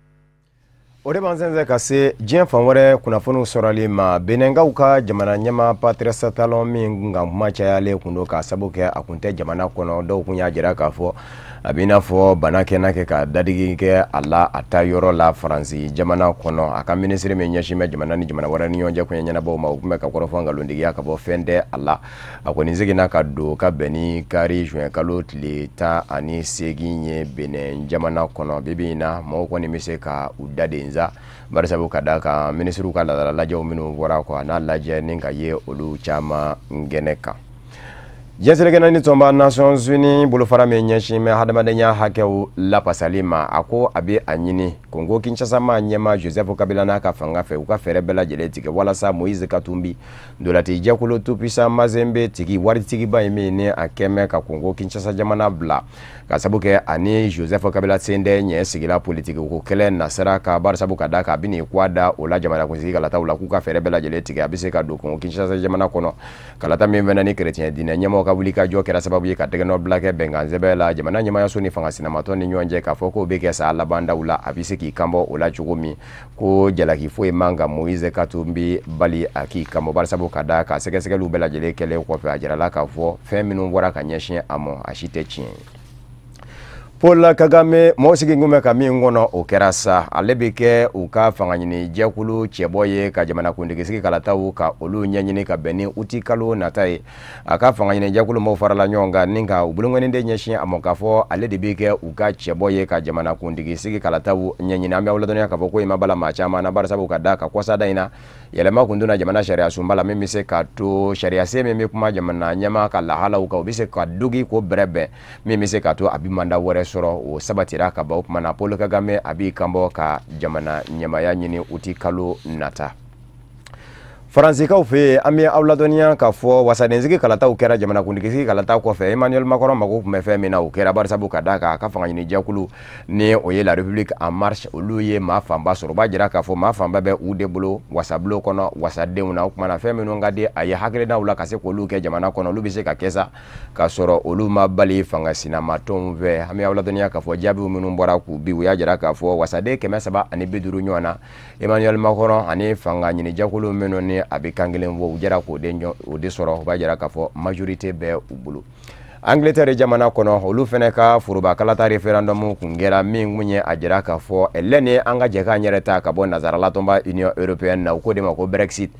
O de b'an sɛnsɛn ka se diɲɛ fan wɛrɛ kunnafoniw sɔrɔli ma. Benɛnkaw ka jamana ɲɛma Patrice Talon min nka kuma cayalen kun don k'a sabu kɛ a kun tɛ jamana kɔnɔ, dɔw kun y'a jira k'a fɔ a b'i n'a fɔ bana kɛnɛ kɛ ka dadigi kɛ a la a ta yɔrɔ la Faransi jamana kɔnɔ. A ka minisiri min ɲɛsin bɛ jamana ni jamana wɛrɛ ni ɲɔgɔn cɛ koɲɛ ɲɛnabɔw ma, o tun bɛ ka kɔrɔfɔ nkalontigiya ka bɔ fɛn tɛ a la. A kɔni seginna ka don ka bɛn ni kari juin kalo tile 18 ye Benɛn jamana kɔnɔ. Bi bi in na, mɔgɔw kɔni bɛ se ka u da de nsa barisabu ka da kan minisiriw ka laadala lajɛw minnu bɔra kɔ, a n'a lajɛ ni ka ye olu caman gɛnɛ kan. Diɲɛ seleke naani tɔnba Nations Unies bolofara min ɲɛsin bɛ hadamadenya hakɛw lapasali ma, a ko a bɛ a ɲini Congo Kinshasa ma ɲɛma Joseph Kabila n'a ka fanga fɛ, u ka fɛɛrɛ bɛɛ lajɛlen tigɛ walasa Moïse Katumbi, ndolati jɛkulu tout-puissant Mazembe tigi, waritigiba in min ni a kɛmɛ ka Congo Kinshasa jamana bila ka sabu kɛ ani Joseph Kabila sen tɛ ɲɛ sigila politiki ko kɛlɛ nasira ka barisabu ka da kan a bɛ n'i kɔ da o la jamanakuntigi kalataw la, k'u ka fɛɛrɛ bɛɛ lajɛlen tigɛ a bɛ se ka don Congo Kinshasa jamana kɔnɔ. Kalata min fana ni chrétien diinɛ ɲɛmɔgɔ ka wuli ka jɔ kɛra sababu ye ka tɛgɛnɔ bila kɛ bɛnkan sɛbɛn la jamana ɲɛmayaso ni fanga sinamatɔ ni ɲɔgɔn cɛ, k'a fɔ k'o bɛ kɛ sa labandaw la, a bɛ se k'i kanbɔ o la cogo min, ko jalaki foyi man ka Moïse Katumbi bali a k'i kanbɔ, barisabu ka da ka sɛgɛsɛgɛliw bɛɛ lajɛlen kɛlen kɔfɛ, a jirala k'a fɔ fɛn minnu bɔra ka ɲɛsin a ma, a si tɛ tiɲɛ ye. Paul Kagame, mɔgɔ sigi kun bɛ ka min kɔnɔ, o kɛra sa, ale bɛ kɛ u ka fangaɲini jɛkulu cɛbɔ ye ka jamanakuntigi sigi kalataw ka olu ɲɛɲini ka bɛn ni uti kalo nata ye. A ka fangaɲini jɛkulu maaw farala ɲɔgɔn kan ni ka u bolokɔni de ɲɛsin a ma k'a fɔ ale de bɛ kɛ u ka cɛbɔ ye ka jamanakuntigi sigi kalataw ɲɛɲini. An bɛ aw ladɔnniya k'a fɔ ko in ma bala maa caman na, barisabu ka da ka kɔsada in na, yɛlɛma kun donna jamana sariya sunba la min bɛ se ka to sariya sen min bɛ kuma jamana ɲɛmaa ka lahalaw kan, o bɛ se ka dogi k'o bɛrɛbɛn, min bɛ se ka to a bɛ mandat wɛrɛ sɔrɔ. O sabatira ka ban. O tuma na, Paul Kagame a b'i kanbɔ ka jamana ɲɛmaya ɲini uti kalo nata. Faransikaw fɛ yen, an bɛ aw ladɔnniya k'a fɔ wasadensigi kalataw kɛra jamanakuntigi kalata kɔfɛ. Emmanuel Macron mago tun bɛ fɛn min na, o kɛra, barisabu ka d'a kan a ka fangaɲini jɛkulu ni o ye La République en marche, olu ye maa fanba sɔrɔ. O b'a jira k'a fɔ maa fanba bɛ u de bolo wasabulon kɔnɔ, wasadenw na. O tuma na, fɛn minnu ka di a ye hakilinaw la ka se k'olu kɛ jamana kɔnɔ, olu bɛ se ka kɛ sa k'a sɔrɔ olu ma bali fanga sinamatɔnw fɛ. An bɛ aw ladɔnniya k'a fɔ jaabiw minnu bɔra k'u bi, u y'a jira k'a fɔ wasaden 350 ɲɔgɔn na, Emmanuel Macron ani fanga ɲini jɛkulu minnu ni a bɛ kan kelen fɔ, u jɛra k'o de o de sɔrɔ. O b'a jira k'a fɔ majorité bɛ u bolo. Angleterre jamana kɔnɔ, olu fana ka foroba kalata référendum kun kɛra min kun ye a jira k'a fɔ lɛni an ka jɛ k'an yɛrɛ ta ka bɔ nansarala tɔnba Union européenne na, u k'o de ma ko Brexit.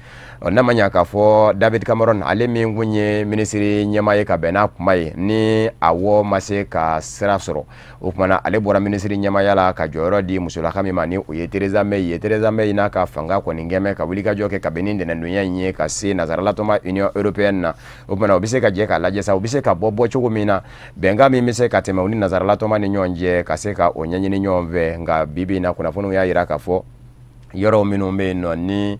N'a ma ɲa k'a fɔ David Cameron, ale min kun ye minisiri ɲɛmaa ye ka bɛn n'a kuma ye, ni awɔ ma se ka sira sɔrɔ, o tuma na ale bɔra minisiri ɲɛmaaya la ka jɔyɔrɔ di musolaka min ma, ni o ye Theresa May ye. Theresa May n'a ka fanga kɔni kɛmɛ ka wulikajɔ kɛ ka bɛn ni ntɛnɛndonya in ye ka se nansarala tɔnba Union européenne na. O tuma na, u bɛ se ka jɛ k'a lajɛ sa, u bɛ se ka bɔ bɔcogo min na, bɛnkan min bɛ se ka tɛmɛ u ni nansarala tɔnba ni ɲɔgɔn cɛ, ka se ka o ɲɛɲini ɲɔgɔn fɛ. Nka bi bi in na, kunnafoniw y'a jira k'a fɔ yɔrɔ minnu bɛ yen nɔ ni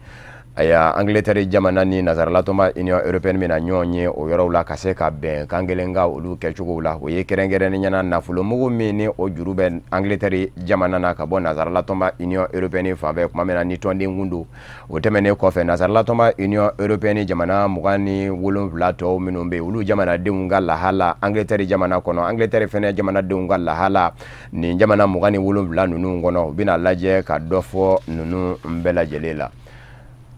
aya Angleterre jamana ni nansarala tɔnba Union européenne bɛna ɲɔgɔn ye o yɔrɔw la ka se ka bɛn kan kelen ka olu kɛcogow la, o ye kɛrɛnkɛrɛnnenya na nafolomugu min ni o juru bɛ Angleterre jamana na ka bɔ nansarala tɔnba Union européenne fan fɛ tuma min na ni tɔnden kun don. O tɛmɛnen kɔfɛ, nansarala tɔnba Union européenne jamana 27 tɔw minnu bɛ yen, olu jamanadenw ka lahala Angleterre jamana kɔnɔ, Angleterre fɛnɛ jamanadenw ka lahala nin jamana 27 ninnu kɔnɔ, u bɛna lajɛ ka dɔ fɔ ninnu bɛɛ lajɛlen la.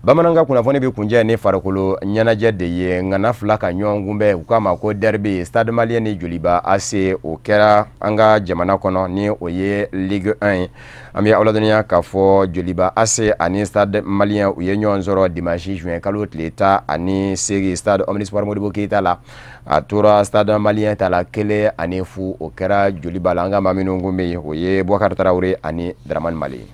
Bamanankan kunnafoni bɛ kuncɛ ni farikolo ɲɛnajɛ de ye. Ŋana fila ka ɲɔgɔn kunbɛn, u k'a ma ko derby, Stade Malien ni Joliba AC, o kɛra an ka jamana kɔnɔ ni o ye Ligue 1 ye. An bɛ aw ladɔnniya k'a fɔ Joliba AC ani Stade Malien, u ye ɲɔgɔn sɔrɔ dimanche juin kalo tile 18, stade Omnisport Modibo Keyita la. A tora Stade Malien ta la 1-0. O kɛra Joliba la. An ka maa minnu kun bɛ yen, o ye Boubacar Traoré ani Dramane Male.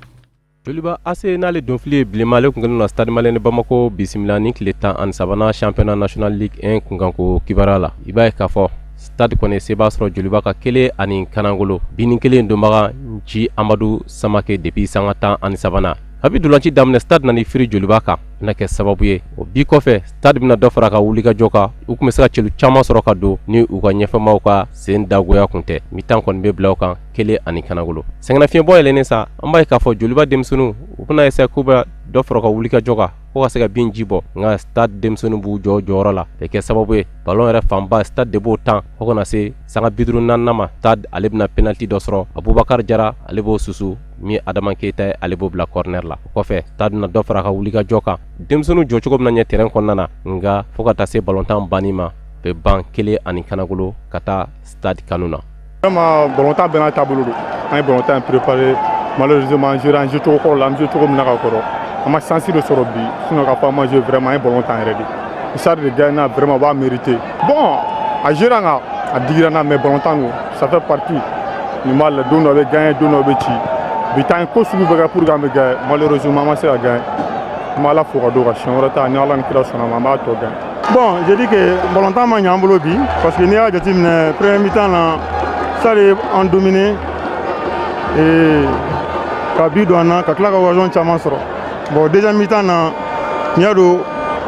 Joliba AC n'ale donfili ye bilenman, ale kun kɛlen don Stade Malien de Bamako bisimila ni tile 13nan championnat national Ligue 1 kunkanko kibaruya la. I b'a ye k'a fɔ Stade kɔni se b'a sɔrɔ Joliba ka 1-0, bini kelen donbaga Nci Amadu Samake depuis sanga 13nan. Kabi dolanci daminɛ, Stade nana firi Joliba kan, bɛna kɛ sababu ye o bi kɔfɛ Stade bɛna dɔ fara ka wulikajɔ kan. U tun bɛ se ka celu caman sɔrɔ ka don ni u ka ɲɛfɛmaw ka sen dagoya kun tɛ. Mi-temps kɔni bɛ bila u kan 1-0. Sɛgɛnnafiɲɛbɔ yɛlɛnnen sa, an b'a ye k'a fɔ Joliba denmisɛnninw, u bɛna essayer k'u bɛ dɔ fara u ka wulikajɔ kan fo ka se ka bin ji bɔ, nka Stade denmisɛnninw b'u jɔ jɔyɔrɔ la. O kɛ sababu ye ballon yɛrɛ fanba, Stade de b'o tan fo kana se sanga 54nan ma. Stade ale bɛna penalty dɔ sɔrɔ, Abubakar Jara ale b'o susu, min Adama Keyita ye, ale b'o bila corner la. O kɔfɛ, Stade bɛna dɔ fara a ka wulikajɔ kan, denmisɛnninw jɔcogo bɛna ɲɛ terrain kɔnɔna na, nka fo ka taa se ballon banni ma, bɛ ban 1-0 ka taa Stade kanu na. Vraiment, ballon bɛɛ n'a taabolo don. An ye ballon in préparé, malheureusement an jouera an joué cogo kɔrɔ la, an joué cogo min na ka kɔrɔ, an ma chance de sɔrɔ bi. Sinon k'a fɔ an ma joué, vraiment an ye ballon tan yɛrɛ de. Stade de gagné, vraiment u b'a mérité. Bon, a joué an kan, a digira n na, mais ballon tan don, ça fait partie. Nin b'a la, don dɔ bɛ gagné, don dɔ bɛ ci. Bi ta ye ko sugu bɛɛ kɛ pour que an bɛ gagné, malheureusement an ma se ka gagné. An bɛ Ala fo ka d'o kan. Siɲɛ wɛrɛ ta, ni Ala ni kira sɔnna ma, an b'a tɔ gagné. Bon, j'ai dit que balontan ma ɲɛ an bolo bi, parce que n'i y'a jateminɛ, premier mi-temps la, Stade ye an dominé et ka but don an na, ka tila ka occasion caman sɔrɔ. Bon, deuxième mi-temps na, tiɲɛ don,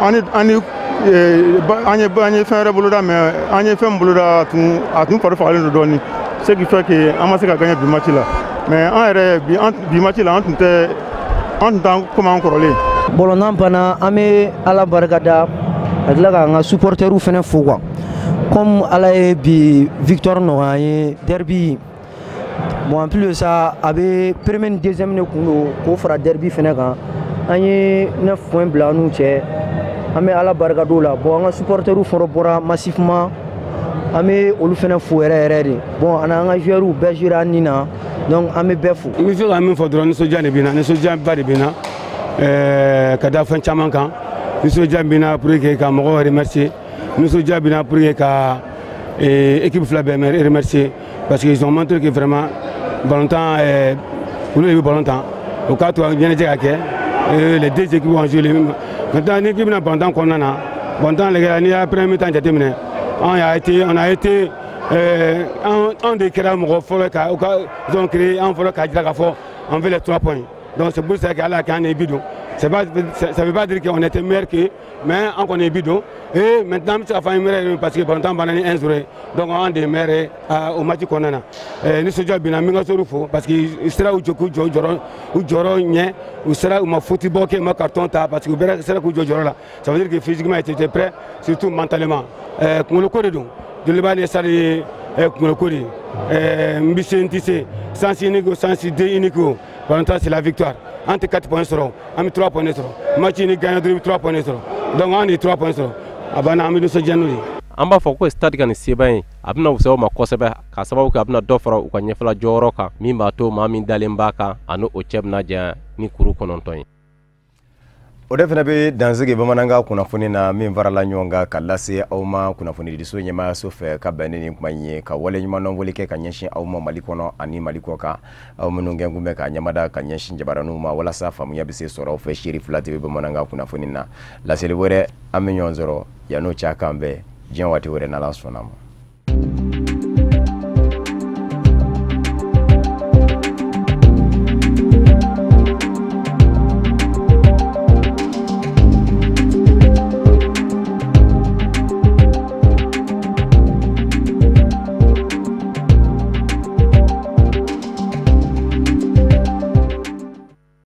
an ni an ni an ye an ye fɛn wɛrɛ boloda, mais an ye fɛn min boloda, a tun fari fagalen don dɔɔnin, ce qui fait que an ma se ka gagner bi match la. Mais an yɛrɛ bi, an bi match la, an tun tɛ an tun t'an komi an kɔrɔlen. Bɔlɔntan banna, an bɛ Ala barika da ka tila k'an ka supporteriw fana fo quoi. Comme Ala ye bi victoire nɔgɔya an ye, derby. Bon, en plus de ça, a bɛ premier ni deuxième de kun don k'o fara derby fana kan. An ye 9 points bila an n'u cɛ, an bɛ Ala barika d'o la. Bon, an ka supporteriw fana bɔra massivement, an bɛ olu fana fo yɛrɛ yɛrɛ de. Bon, ani an ka joueurs bɛɛ jouera an ni na, donc an bɛ bɛɛ fo. N bɛ se ka min fɔ dɔrɔn, nisɔndiya de bɛ n na, nisɔndiyaba de bɛ n na ka da fɛn caman kan. Nisɔndiya bɛ n na pour que ka mɔgɔw remercier, nisɔndiya bɛ n na pour que ka équipe fila bɛɛ remercier, parce que ils ont montré que vraiment ballontan, olu de bɛ ballon tan, o k'a to ɲɛnajɛ ka kɛ. Les deux équipes ont joué les mêmes. Maintenant, ni équipe bɛna ballontan kɔnɔna na, ballontan lajɛ, n'i y'a premier mi-temps jateminɛ, an a été an de kɛra mɔgɔ fɔlɔ ka u ka ils ont créé, an fɔlɔ k'a jira k'a fɔ on veut les trois points. Donc c'est pour ça que Ala k'an ye but don. C'est pas, ça veut pas dire qu'on était meilleur que, mais an kɔni ye but don. Et maintenant, an bɛ se k'a fɔ an ye meilleur ye, parce que ballontan banna ni 1-0 ye. Donc an de ye meilleur ye o match kɔnɔna na. Nisɔndiya bɛ n na, n bɛ n ka joueurs fo, parce que u sera u jɔ k'u jɔ u jɔyɔrɔ ɲɛ, u sera u ma faute bɔ kɛ, u ma carton ta, parce que u bɛɛ sera k'u jɔ jɔyɔrɔ la. Ça veut dire que physiquement ils étaient prêts, surtout mentalement. Kunkolo ko de don. Joliba ni Stade ye kunkolo ko de ye. N bɛ se, n tɛ se, sens unique o, sens deux unique o, ballontan c'est la victoire. An tɛ 4 points sɔrɔ, an bɛ 3 points de sɔrɔ. Match ni gagné dɔrɔn, i bɛ 3 points de sɔrɔ. Donc an de ye 3 points sɔrɔ, a banna, an bɛ nisɔndiya n'o ye. An b'a fɔ ko Stade ka nin seba in, a bɛna fisaya u ma kosɛbɛ, k'a sababu kɛ a bɛna dɔ fara u ka ɲɛfɛla jɔyɔrɔ kan, min b'a to maa min dalen b'a kan ani o cɛ bɛna janya ni kuru 9 ye. O de fana bɛ dansigi bamanankan kunnafoni na min farala ɲɔgɔn kan ka lase aw ma kunnafonidiso ɲɛmaayaso fɛ ka bɛn ni nin kuma in ye, ka waleɲumandɔn kɛ ka ɲɛsin aw ma Mali kɔnɔ ani Mali kɔ kan, aw minnu kɛ kun bɛ ka ɲɛmada ka ɲɛsin jabaraninw ma walasa faamuya bɛ se sɔrɔ aw fɛ. Seri fila TV bamanankan kunnafoni na, laseli wɛrɛ, an bɛ ɲɔgɔn sɔrɔ. Yan'o cɛ, k'an bɛn diɲɛ waati wɛrɛ, n'Ala sɔnna ma.